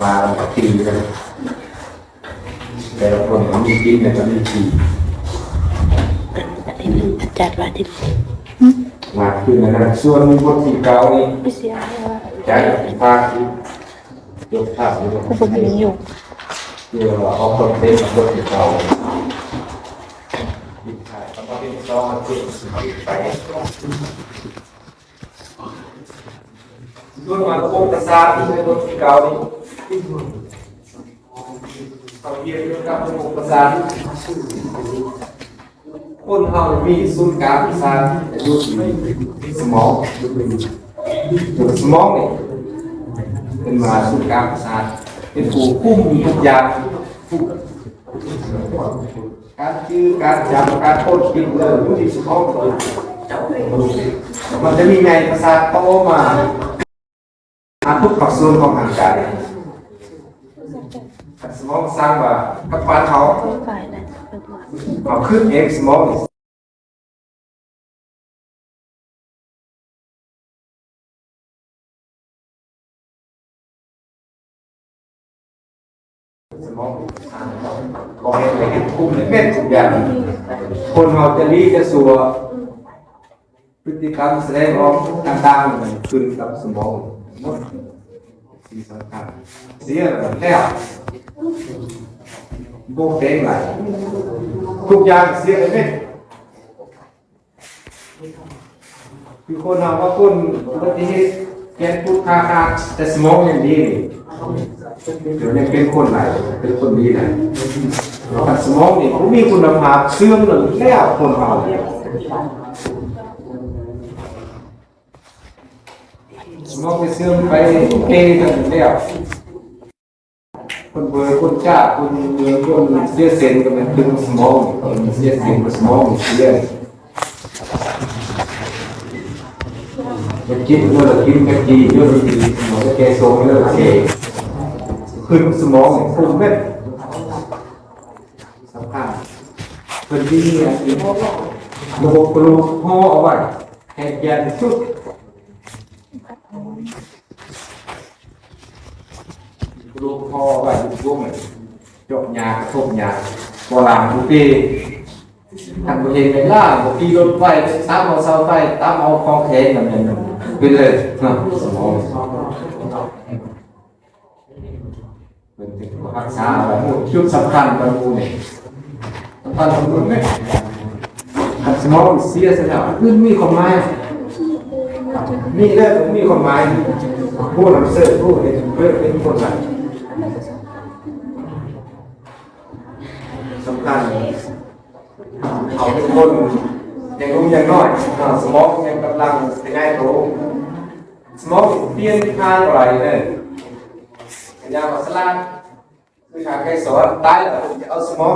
ມາແລ້ວກໍຕີກັນ ແຕ່ລະຄົນກໍມີກິນ ແລ້ວກໍມີຂີ່ ອາຈານວ່າທີ່ ມາຄືນນັ້ນ ສ່ວນບົດທີເກົ້ານີ້ ໄປເສຍວ່າ ຈານພາທີ່ຍົກພາບຢູ່ ກໍບໍ່ມີຢູ່ ເພື່ອອອກຕົນເຕັນບົດທີເກົ້າ ໄປ ສ່ວນມາກະບົບປະສາດໃນບົດທີເກົ້ານີ້ ເຮົາຮຽນກ່ຽວກັບລະບົບປະສາດ. ຄົນເຮົາມີສູນກາງປະສາດຢູ່ທີ່ສະໝອງ. ສະໝອງນີ້ເປັນວ່າສູນກາງປະສາດ ເປັນຜູ້ຄຸມທຸກຢ່າງ. ການຈື່ ການຈຳ ການຄົ້ນຄິດເລີ່ມຢູ່ທີ່ສະໝອງ. ມັນຈະມີໃນປະສາດຕໍ່ມາຫາທຸກພາກສ່ວນຂອງຮ່າງກາຍ. ຄັນສະໝອງສັ່ງວ່າກັບບ້ານເຮົາ ເຮົາຄິດເອງ ສະໝອງ ສະໝອງ ບໍ່ໃຫ້ໄປເຮັດຄຸມເຮັດເປັນທຸກຢ່າງ. ຄົນເຮົາຈະດີຈະຊົ່ວ ພຶດຕິກຳສະແດງອອກຕ່າງໆ ມັນຂຶ້ນກັບສະໝອງໝົດ. ສິ່ງສຳຄັນ ເສຍແລ້ວ ບໍ່ເປັນຫຍັງ ທຸກຢ່າງເສຍໄປເໝິດ. ຄືຄົນເຮົາວ່າຄົນອຸບັດຕິເຫດ ແຂນພຸດຂາຂາດ ແຕ່ສະໝອງຍັງດີນີ້ ດຽວນີ້ເປັນຄົນຫຼາຍ ເປັນຄົນດີຫຼາຍ. ຄັນສະໝອງນີ້ບໍ່ມີຄຸນນະພາບ ເສື່ອມແລ້ວ ແລ້ວຄົນເຮົາ ສະໝອງໄປເສື່ອມໄປເປແລ້ວ. ຄົນເບີ ຄົນຈ້າ ຄົນເມືອ ຄົນເສຍເສັ້ນກໍແມ່ນຕື່ມສະໝອງ ຄົນເສຍເສັ້ນສະໝອງເສຍ. ຢາກກິນເລີກກິນ ຢາກກີເລີກກີ ຢາກແກ່ສົງເລີກແກ່. ຄືສະໝອງນີ້ຄຸມແມ່ນສຳຄັນ. ເພິ່ນຊິມີອັນນີ້ ລະບົບກະດູກຫໍ່ເອົາໄວ້ ໃຫ້ແກ່ນທີ່ສຸດ. ລູກພໍ່ໄວ້ຢູ່ພວກນັ້ນ ຈົກຫຍ້າກະທົບຫຍ້າ ບໍ່ລ້າງບໍ່ຕີ. ຄັນບໍ່ເຫັນແມ່ນລ້າງ ບໍ່ຂີ່ລົດໄຟ ຕຳເອົາເສົາໄຟ ຕຳເອົາຂອງແຂງ ກໍແມ່ນເປັນເລີຍເນາະ ສະໝອງ. ເພິ່ນເປັນຜູ້ຮັກສາໄວ້ ຈຸດສຳຄັນຂອງໝູ່ນີ້ ສຳຄັນຂອງໝູ່ນີ້. ຄັນສະໝອງເສຍຊະແລ້ວ ອັນອື່ນມີຄວາມໝາຍ ມີແລ້ວບໍ່ມີຄວາມໝາຍ. ຜູ້ນຳເສີດ ຜູ້ເຮັດເລີກເປັນຄົນນັ້ນ ສຳຄັນ. ເຮົາເປັນຄົນຍັງໜຸ່ມຍັງນ້ອຍເນາະ ສະໝອງຍັງກຳລັງຂະຫຍາຍໂຕ ສະໝອງປ່ຽນທາງໄວເດີ. ພະຍາມວ່າສະຫຼາດ ຄືທາງໄກສອນ ຕາຍແລ້ວເພິ່ນຈະເອົາສະໝອງ